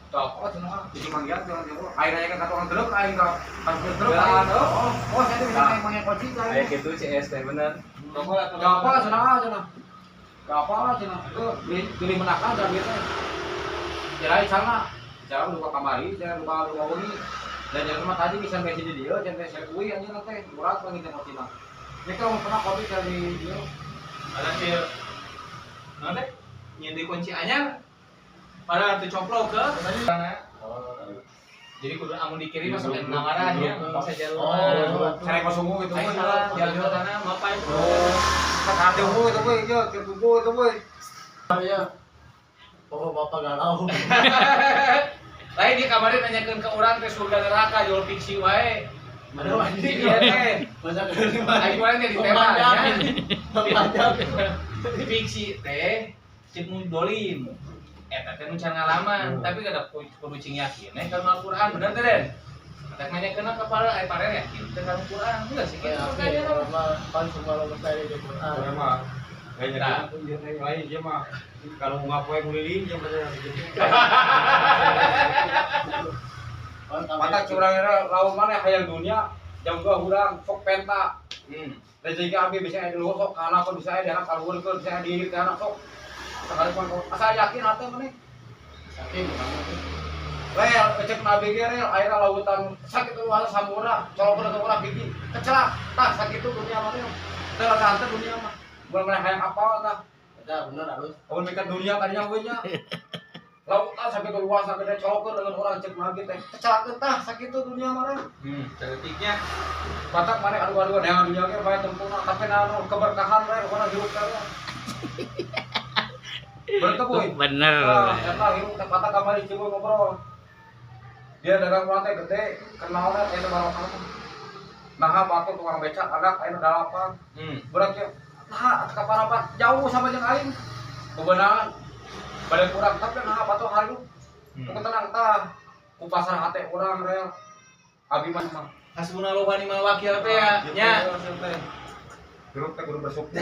Tok, oh cenah di manggian jalan jauh. Aing nanya ka tukang truk, aing ka tukang truk aing. Oh, oh saya tuh bisa naik manggil kunci Aya aing. kitu CS teh bener. Gak apa lah cenah cenah. Gak apa lah cenah. Itu beli beli menakan dan gitu. Kirain sana. Jalan lupa kamari, jalan lupa lupa wengi. Dan jalan mah tadi bisa bensin di dia, jangan bensin kuwi anjing teh murah banget teh kopi mah. Ini kalau pernah kopi dari dia. Ada sih. Naon teh? Nyendi kunci anyar. Padahal teu coplok ke. Jadi kudu amun di kiri masuk ke nawaran ya, bisa jalur. Oh, Cara kosong gitu Aing mah. salah jalur tanah mapai. Oh, hati ungu itu boy, yo, ungu itu boy. Iya. Pokok bapak galau. Lain dia kemarin nanyakeun ke urang teh surga neraka jual fiksi wae. Aduh anjing. Iya teh. Masa kelima. Aing kemarin teh di tema ya. Panjang. Fiksi teh cek nu dolim. Eta teh nu can ngalaman, tapi kada kudu cing yakin eh kana Al-Qur'an bener teh Den. Teh nanyakeun ka para ai pare yakin teh kana Al-Qur'an enggak sih kitu kayaknya. Pan semua lo percaya di Quran. Saya mah kayaknya dia teh lain dia mah kalau nggak poe nguliling dia mah gitu. Mata curang era laut mana hayang dunia jam 2 hurang sok penta. Rezeki abi bisa aya di luhur sok kana pun bisa aya di anak kaluhurkeun bisa aya di anak sok. Sekali pun asal yakin hati maneh. Yakin Rel, cek nabi ge rel, akhirnya lautan sakit luas samura, colokeun ke urang hiji, kecelak, tah sakitu dunia mah teh. Teu santet dunia mah. Mun maneh hayang apal tah. Ya bener halus. Mun mikir dunia tadinya we nya. Lautan sakitu luas gede colokeun dengan urang cek nabi teh. Kecelakeun tah sakitu dunia mah rel. Ceutiknya. Batak maneh adu-adu neangan dunia ge bae tempuna, tapi anu keberkahan rel urang hirup teh. Bener teh boy. Bener. Tah, eta hirup teh batak kamari cibu ngobrol. Dia dagang urang teh gede, kenalna eta barokah. Nah, batur tukang becak anak ayeuna dalapan. Berat ya. Nah, ka parapat jauh sama jeung aing. Kebenaran. Bade kurang tapi nah batur hari lu. Ku tenang tah. Ku pasar hate urang rel. Abi mah mah. Hasbunallahu wa ni'mal wakil teh ya. Nya. Hirup teh kudu bersyukur.